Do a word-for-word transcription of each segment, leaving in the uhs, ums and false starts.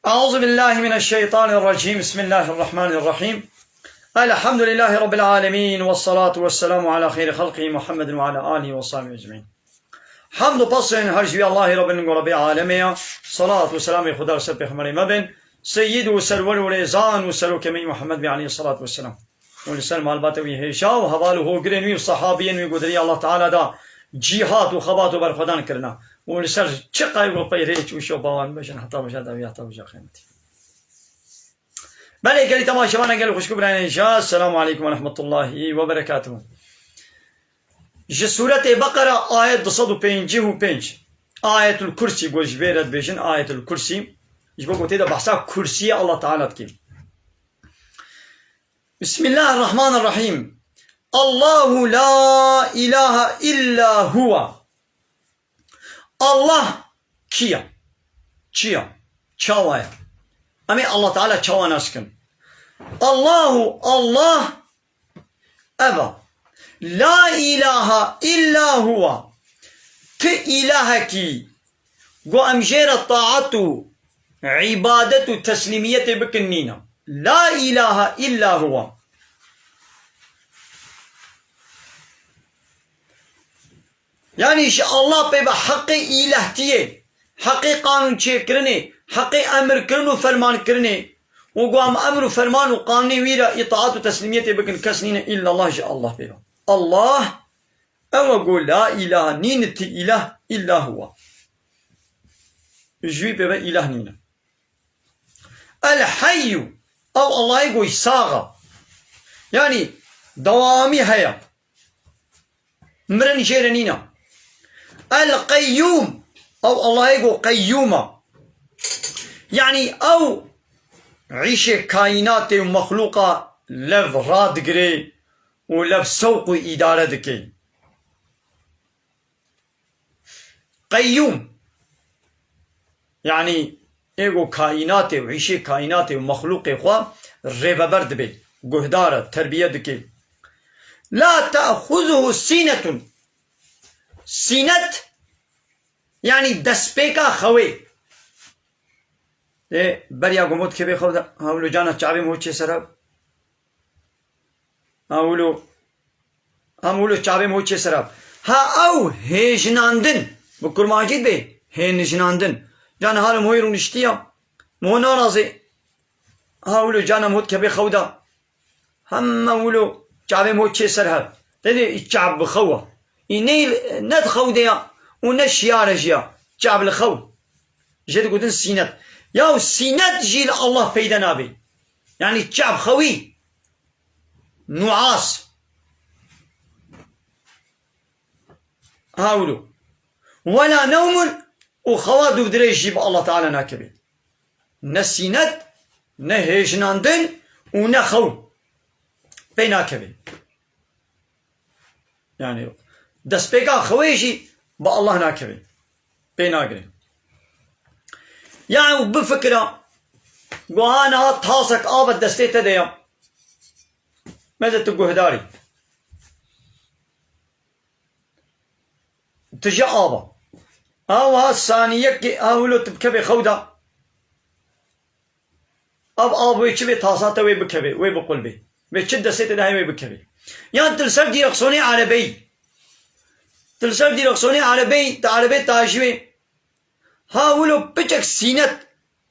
أعوذ بالله من الشيطان الرجيم. بسم الله الرحمن الرحيم. الحمد لله رب العالمين، والصلاة والسلام على خير خلقه محمد وعلى آله وصحبه أجمعين. Hamd û pesên her ji wî Allahê Rabbin ku Rabbê alemê ya. Salat û selamê Xuda li ser pêxemberê me bin. Seyyid û serwer û rêzan û serokê me Muhammed bê aleyhi salatu vesselam. Û li ser malbata wî hêja û heval û hogirên wî û sehabiyên wî ku di rêya Allah Teala da cîhat û xebat û berxwedan kirina. Û li ser çi qayg û peyrê çûşo bawan bêjin heta wija dawî heta wija qiymetî. Belê gelî temaşevana gel xwişk û birayên hêja, Selamu aleykum ve rahmetullahi ve berekatuhu. Ji Sûretê Beqera ayet du sed û pêncî û pênc. Ayetul Kursî, ku ji vê re dibêjin Ayetul Kursî. Ji bo ku tê de behsa kursiyê Allah Teala dike. Bismillahirrahmanirrahim. Allahu la ilahe illa huwa. Allah kî ye? Çi ye? Çawa ye? Em ê Allah Teala çawa nas dikin? Allahu, Allah ev e. La ilahe illa huwa. Ti îlahekî ku em jê re taet û îbadet û teslîmiyetê bikin nîne. La ilahe illa huwa. Yanî ji Allah pê ve heqê îlehtiyê, heqê qanûnçêkirinê, heqê emirkirin û fermankirinê û ku em emir û ferman û qanûnê wî re îtaat û teslîmiyetê bikin kes nîne îllallah ji Allah pê ve. Allah ew e ku la îlahe nîn ti îlah îlla huwa. Ji wî pê ve îlah nîne. El Heyyu, ew Allahê ku sax e. Yanî dewamî heye. Mirin jê re nîne. El Qeyyûm, ew Allahê ku qeyyûm e. Yanî ew îşê kaînatê û mexlûqa lev radigire û lev sewq û îdare dike. Qeyyûm, yanî ê ku kaînatê û îşê kaînatê û mexlûqê xwe rêveber dibe, guhdar e, terbiye dike. La te'xuzuhu sînetun. Sînet, yanî destpêka xewê. Ê, beriya ku mot kevê xew de, ha wilo cana çavê mot çê sere. Ha wilo, ha wilo çavê mot çê sere. Ha ew hêjinandin. Bi kurmancî dibe hênijinandin. Cana hala moyê rûniştiya. Mo narazê. Ha wilo cana mot kevê xew de. Hema wilo çavê mo çê ser hev. Tedê î çav bi xew e. Î ne, ne di xew de ya û ne şiyare jî ya. Çav li xew. Jê digotin sînet. Ya sînet jî li Allah peyde nabe. Yanî çav xewî. Nuas. Ha wilo. Wela newmun û xewa dûvdirêj jî bi Allah Teala nakeve. Ne sînet, ne hêjinandin û ne xew pê nakeve. Yanî destpêka xewê jî bi Allah nakeve. Pê nagire. Ya ew bifikira, guhana tasek av e destê te de ya. Meze tu guhdarî. Tu ji av e. Ew ha saniyekê, ha wilo tu bikevê xew de. Ev av wê çi bê tasa te wê bikevê, wê biqulbê. Wê çi destê te de heye wê bikevê. Yan tu li ser dîreksonê erebeyî. Tu li ser dîreksonê erebeyî, tu erebê tajî wê. Ha wilo piçek sînet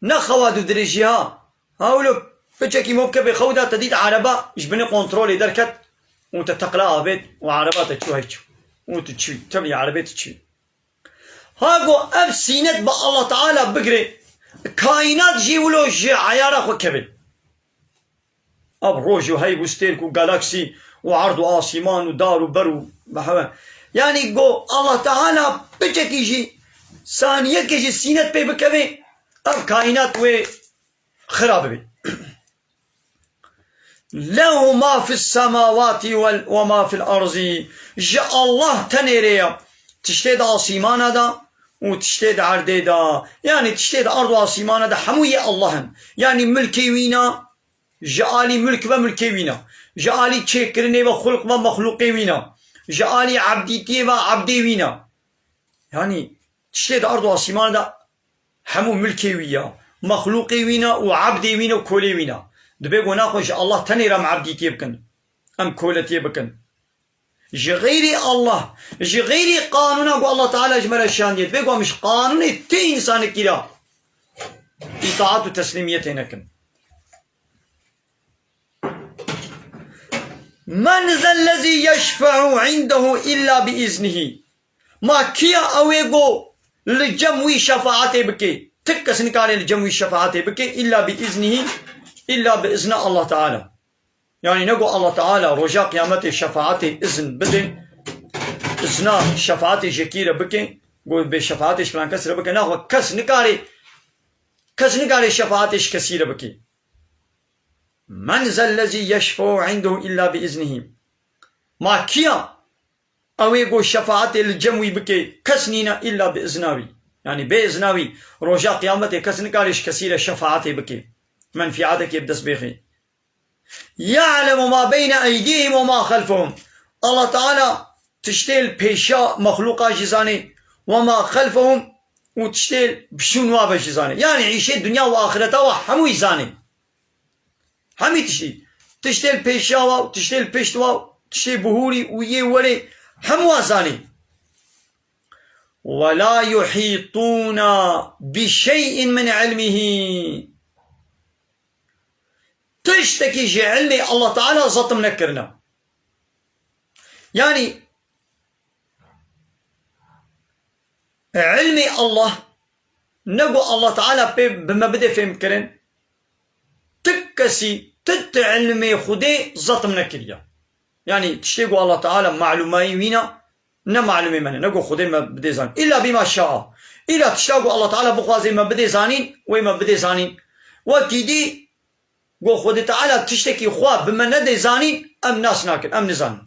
ne xewa dûvdirêjî ha. Ha wilo piçekî mo bikevê xew de te dît ereba ji binê kontrolê derket û te teqla avêt û ereba te çû hey çû. Û tu çû, tevlî erebê tu çû. Ha go ev sînet bi Allah Teala bigire, kaînat jî wilo ji eyara xwe keve. Ev roj û heyv û stêrk û galaksî û erd û asîman û dar û ber û behwe. Yanî go Allah Teala piçekî jî, saniyekê jî sînet pê bikeve, ev kaînat wê xira bibe. Lehu ma fis semawati ve, ve ma fil arzî. Ji Allah tenê re ye. Tiştê di asîmana de û tiştê di erdê de. Yanî tiştê di erd û asîmana de hemû yê Allah in. Yanî milkê wî ne, ji alî milk ve milkê wî ne. Ji alî çêkirinê ve xulq ve mexlûqê wî ne. Ji alî ebdîtiyê ve ebdê wî ne. Yanî tiştê di erd û asîmana de hemû milkê wî ya. mexlûqê wî ne û ebdê wî ne û kolê wî ne. Dibê ku naxwe ji Allah tenê re em ebdîtiyê bikin. Em koletiyê bikin. Ji xeyrê Allah, ji xeyrê qanûna ku Allah Teala ji me re şandiye, dibê ku em ji qanûnê ti însanekî re îtaat û teslîmiyetê nekin. Men zellezî yeşfe'u indehu illa bi iznihî. Ma kî ye ew ê ku li cem wî şefaetê bike? Ti kes nikare li cem wî şefaetê bike, illa bi iznihî, illa bi izna Allah Teala. Yanî ne ku Allah Teala roja qiyametê şefaetê izin bide, izna şefaetê ji kî re bike, ku bê şefaetê ji filan kes re bike. Naxwe kes nikare, kes nikare şefaetê ji kesî re bike. Men zellezî yeşfe'u indehu illa bi iznihî. Ma kî ye ew ê ku şefaetê li cem wî bike? Kes nîne illa bi izna wî. Yanî bê izna wî, roja qiyametê kes nikare ji kesî re şefaetê bike. Menfîetekê bi dest bêxê. Ya'lemu ma beyne eydihim ve ma xelfehum. Allah Teala tiştê li pêşiya mexlûqa jî zanê. Ve ma xelfehum, û tiştê li pişûn wa ve jî zanê. Yanî îşê dinya û axireta wa hemûyî zanê. Hemî tiştî. Tiştê li pêşiya wa, tiştê li pişt wa, tiştê bihûrî û yê werê hemû wa zanê. Ve la yuhîtûne bi şey'in min ilmihî. Tiştekî ji ilmê Allah Teala zetim nekirine. Yanî ilmê Allah, ne ku Allah Teala pê bi me bide fêhmkirin, ti kesî, ti, ti ilmê Xwedê zetim nekiriye. Yanî tiştê ku Allah Teala malûmayî wî ne, ne malûmê me ne, ne ku Xwedê me bidê zanîn. Îlla bîma şaa. Îlla tişta ku Allah Teala bixwazê me bidê zanîn, wê me bidê zanîn. Wekî dî ku Xwedê Teala tiştekî xwe bi me nedê zanîn, em nas nakin, em nizanin.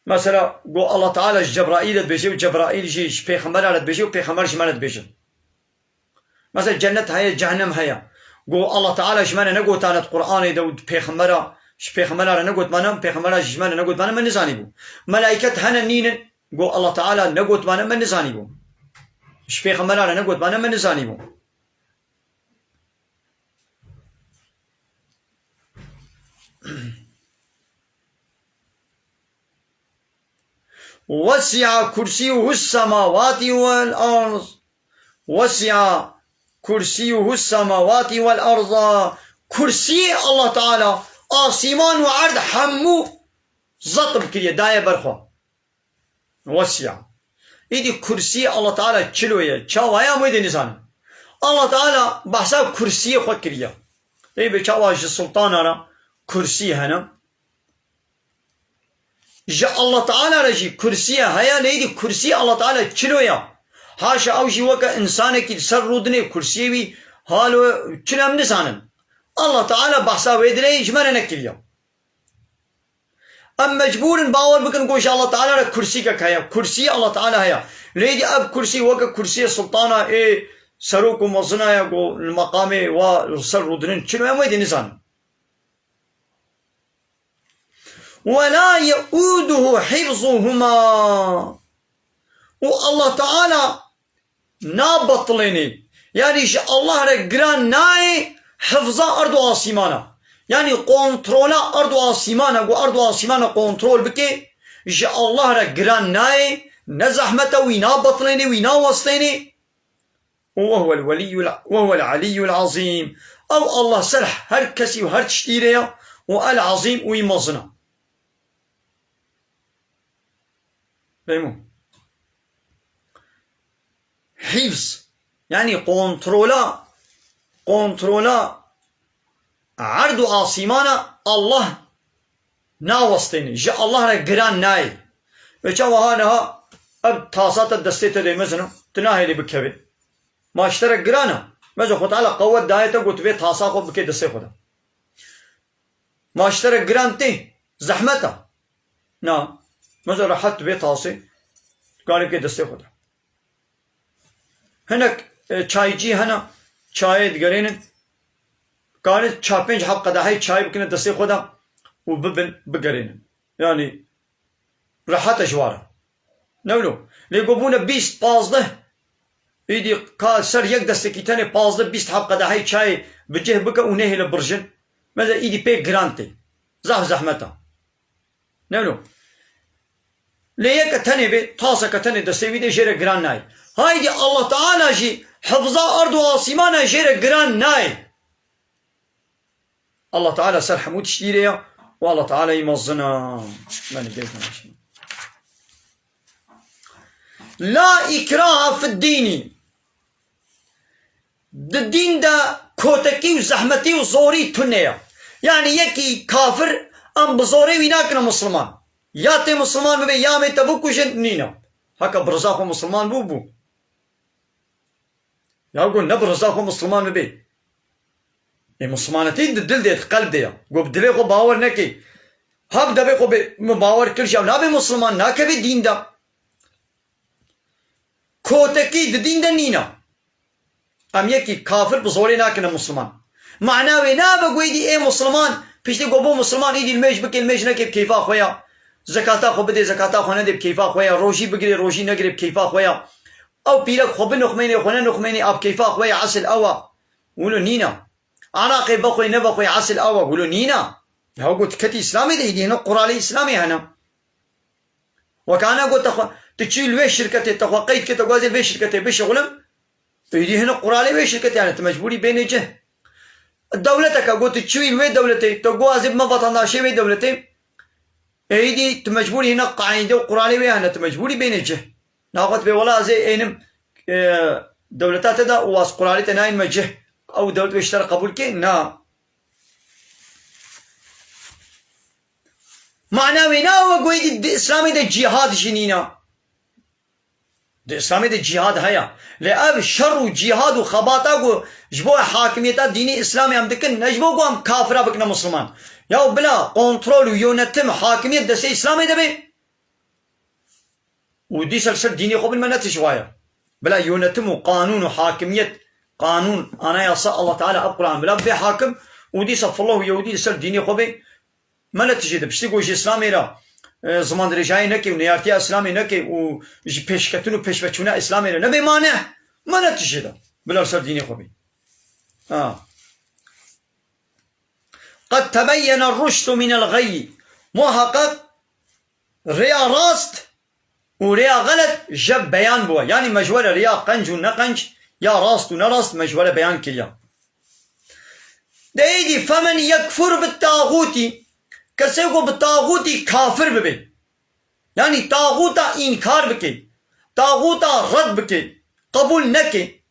Mesela, ku Allah Teala ji Cebraîl re dibêje û Cebraîl jî ji pêxembera re dibêje û pêxember ji me re dibêje. Mesela, cennet heye, cehennem heye. Ku Allah Teala ji me re negotane di Qur'anê de û di pêxembera, ji pêxembera re negotmane, pêxembera jî ji me re negotmane, me nizanîbû. Melaiket hene nînin, ku Allah Teala negotmane, me nizanîbû. Ji pêxembera re negotmane, me nizanîbû. وسع كرسيه السماوات والأرض. وسع كرسيه السماوات والأرض. Kursiyê Allah Teala asîman û erd hemû zetim kiriye, daye ber xwe. Wesi'a. Îdî kursiyê Allah Teala çilo ye, çawa ye, em wê dê nizanin. Allah Teala behsa kursiyê xwe kiriye. Ê bê çawa ji sultana re kursî hene? Ji Allah Teala re jî kursî ye, heye, lê îdî kursî Allah Teala çilo ye. Haşa ew jî weke însanekî li ser rûdinê kursiyê wî halo çilo em nizanin. Allah Teala behsa wê dirê ji me re nekiriye. Em mecbûr in bawer bikin ku ji Allah Teala re kursîkek heye. Kursî Allah Teala heye. Lê dî ev kursî weke kursiyê sultana ê serok û mezina ye ku li meqamê wa li ser rûdinin çin û em wê dê nizanin. ولا يؤوده حفظهما. Û Allah Teala nabetilênê. Yanî ji Allah re giran nayê hifza erd û asîmana. Yanî kontrola erd û asîmana, ku erd û asîmana kontrol bike, ji Allah re giran nayê, ne zehmet e, wî nabetilênê, wî nawestênê. Û وهو الولي الع-، وهو العلي العظيم. Ew Allah ser her kesî û her tiştî re ya û El Azîm û wî mezin e. Fehmo? Hîfz, yanî kontrola, kontrola erd û asîmana Allah nawestêne. Ji Allah re giran nayê. Ve çawa ha niha ev tasa te destê te de mezin e, tu nahêlî bikevê. Ma ji te re giran e. Meze Xwe Teala qewet daye te ku tu vê tasa xwe bikê destê xwe de. Ma ji te re giran tê, zehmet e. Na, meze rehet tu vê tasê, tu karê bikê destê xwe de. Hinek, e, çaycî hene, çayê digerênin. Karin çar pênc heb qedeheyê çayê bikine destê xwe de û bibin, bigerênin. Yanî rehet e ji wa re. Ne wilo. Lê go bûne bîst, pazdeh. Îdî ka ser yek destekî tenê pazdeh bîst heb qedehey çayê bi cih bike û nehêle birjin. Mesela îdî pê giran tê. Zehf zehmet e. Ne wilo. Lê yeke tenê bê, taseke tenê destê wî de jê re giran nayê. Haydî Allah Teala jî hifza erd û asîmana jê re giran nayê. Allah Teala ser hemû tiştî re ya û Allah Teala yî mezin e. Belê, bê konuşma. La ikraha fid dînî. Di dîn de kotekî û zehmetî û zorî tune ye. Yanî yekî kafir em bi zorê wî nakine misliman. Ya tê misliman bibe ya em ê te bikujin, nîne. Heke bi riza xwe misliman bû, bû. Ya got, ne bi riza xwe misliman bibe. Ê, mislimanetî di dil de, di qelb de ye. Got, bi dilê xwe bawer neke. Hab devê xwe bê, min bawer kir, ya nabe misliman, nakeve dîn de. Kotekî di dîn de nîne. Em yekî kafir bi zorê nakine misliman. Mana wê nabe got êdî ê misliman, piştî got bû misliman, êdî limêj bike, limêj neke, bi keyfa xwe ya. Zekata xwe bide, zekata xwe nede, bi keyfa xwe ya. Rojî bigire, rojî negire, bi keyfa xwe ya. Ew pîrek xwe binixmêne, xwe nenixmêne, a bi keyfa xwe ya, esil ew e. Wilo nîne. Iraqê vexwê nevexwê, esil ew e. Wilo nîne. Ya got, ketî Îslamê de, êdî hine quralê Îslamê hene. Weke ana got, te xwe, tu çûyî li wê şirketê, te xwe qeyd kir, te got, ez ê vê şirketê bişixulim. Êdî hine quralê wê şirketê hene, tu mecbûrî bênê cih. Dewleteke got, tu çûyî li wê dewletê, te got, ez ê bime vatandaşê wê dewletê. Êdî tu mecbûrî hine qaîde û quralê wê hene, tu mecbûrî bênê cih. Naxwe tu bê wela ez ê ênim, e, dewleta te de û ez quralê te nayînme cih. Ew dewlet wê ji te re qebûl ke? Na. Mana wê ne ew e ku êdî di Îslamê de cîhad jî nîne. Di Îslamê de cîhad heye. Lê ev şer û cîhad û xebata ku ji bo hakimiyeta dînî Îslamê em dikin, ne ji bo ku em kafira bikine Misliman. Ya bila kontrol û yönetim, hakimiyet destê Îslamê de be. Û dîsa li ser dînê xwe bin me ne tişt waye. Bila yönetim û qanûn û hakimiyet, qanûn, anayasa, Allah Teala ev Quran bila bê hakim û dîsa fillah û yewdî li ser dînê xwe bê, me ne tiştê de. Piştî ku ji Îslamê re, e, zimandirêjayê neke û neyartiya Îslamê neke û ji pêşketin û pêşveçûna Îslamê re nebe mane, me ne tiştê de. Bila li ser dînê xwe bê. Ha. Qed tebeyyene ruşdu minel gayy. Muhaqqaq rêya rast û rêya xelet ji beyan bûye. Yanî me ji we re rêya qenc û ne qenc, ya rast û ne rast me ji we re beyan kiriye. De êdî femen yekfur bi taxûtî, kesê ku bi taxûtî kafir bibe. Yanî taxûta înkar bike, taxûta red bike, qebûl neke.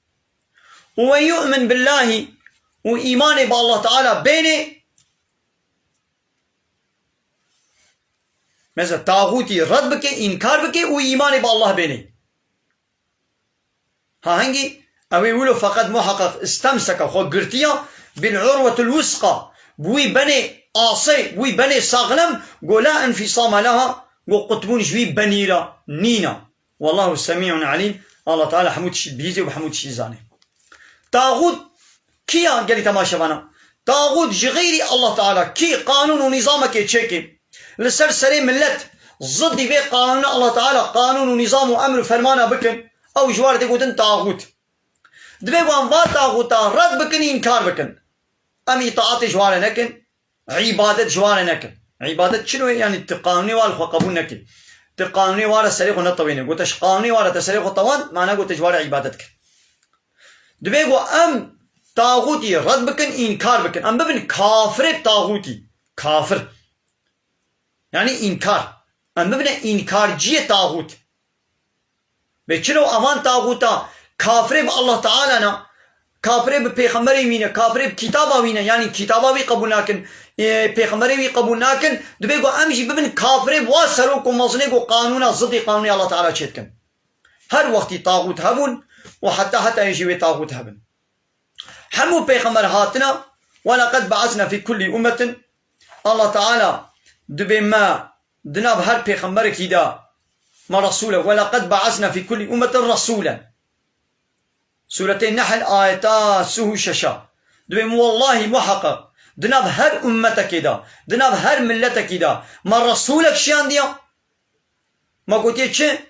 Û we yu'min billahî, û îmanê bi Allah Teala bêne. Mesela taxûtî red bike, înkar bike û îmanê bi Allah bêne. Ha hingî ew ê wilo feqet muheqeq istemseke xwe girtiya bil urwetil wusqa, bi wî benê asê, bi wî benê saxlem, go la infisame leha, go qutbûn ji wî benî re nîne. Wallahu semî'un alîm. Allah Teala hemû tiştî dibihîzê û bi hemû tiştî zanê. Taxût kî ya gelî temaşevana? Taxût ji xeyrî Allah Teala kî qanûn û nîzamekê çêke, li ser serê millet zidî vê qanûna Allah Teala qanûn û nîzam û emr û fermana bikin, ew ji wan re tê gotin taxût. Divê wan va taxûta red bikin, înkar bikin. Em îtaatê ji wan re nekin. Îbadet ji wan re nekin. Îbadet çi ye? Yanî tu qanûnê wan li xwe qebûl nekî. Tu qanûnê wan re serê xwe netewêne. Gote ji qanûnê wan re te serê xwe tewand, mana gote ji wan re îbadet kir. Divê ku em taxûtî red bikin, înkar bikin. Em bibin kafirê bi taxûtî. Kafir. Yanî înkar. Em bibine înkarciyê taxût. Bê çilo evan taxûta kafirê bi Allah Teala ne, kafirê bi pêxemberê wî ne, kafirê bi kitaba wî ne, yanî kitaba wî qebûl nakin, e, pêxemberê wî qebûl nakin, dibê ku em jî bibin kafirê bi wa serok û mezinê ku qanûna zidî qanûnê Allah Teala çêdikin. Her wextî taxût hebûn û heta heta jî wê taxût hebin. Hemû pêxember hatine, "Weleqed be'esna fî kullî ummetin." Allah Teala dibê me di nav her pêxemberekî de me resûl e. "Weleqed be'esna fî kullî ummetin resûlen." Sûretê Nehl ayeta sih û şeş e. Dibê min wellahî muheqeq di nav her ummetekê de, di nav her milletekî de me resûlek şiyandiye. Me gotiye çi?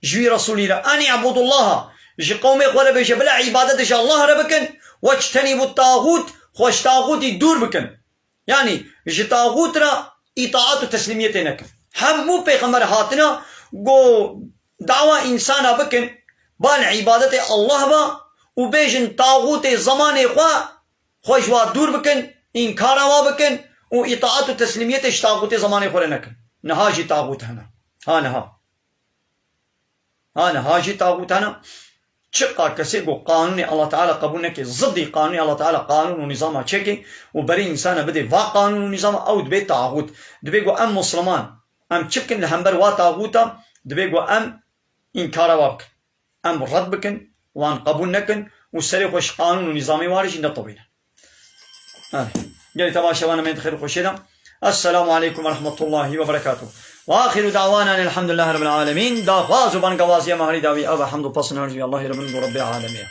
Ji wî Resûlî re, "Enî ebudullaha", ji qewmê xwe re bêje, "Bila îbadet ji Allah re bikin, wectenîbu tağût", xwe ji taxûtî dûr bikin. Yanî ji taxût re îtaat û teslîmiyetê nekin. Hemû pêxember hatine, go dawa însana bikin, ba li îbadetê Allah ba û bêjin taxûtê zemanê xwe, xwe ji wa dûr bikin, înkara wa bikin û îtaat û teslîmiyetê ji taxûtê zemanê xwe re nekin. Niha jî taxût hene. Ha niha. Ha niha jî taxût hene. Çiqa kesê ku qanûnê Allah Teala qebûl neke, zidî qanûnê Allah Teala qanûn û nîzama çêke û berê însana bidê va qanûn û nîzama, ew dibê taxût. Dibê ku em Musliman, em çi bikin li hember wa taxûta? Dibê ku em înkara wa bikin. Em red bikin, wan qebûl nekin û serê xwe ji qanûn û nîzamê wa re jî netewînin. Evet. Gelî temaşevanê me yên di xêr û xweşiyê de. Esselamu aleykum ve rahmetullahi ve berekatuh. Ve axiru da'wana elhamdulillahi rabbil alemin. Daxwaz û bangawaziya me herî dawî ev e, hemd û pesn her ji Allahî Rabbin û Rabbê alemê ye.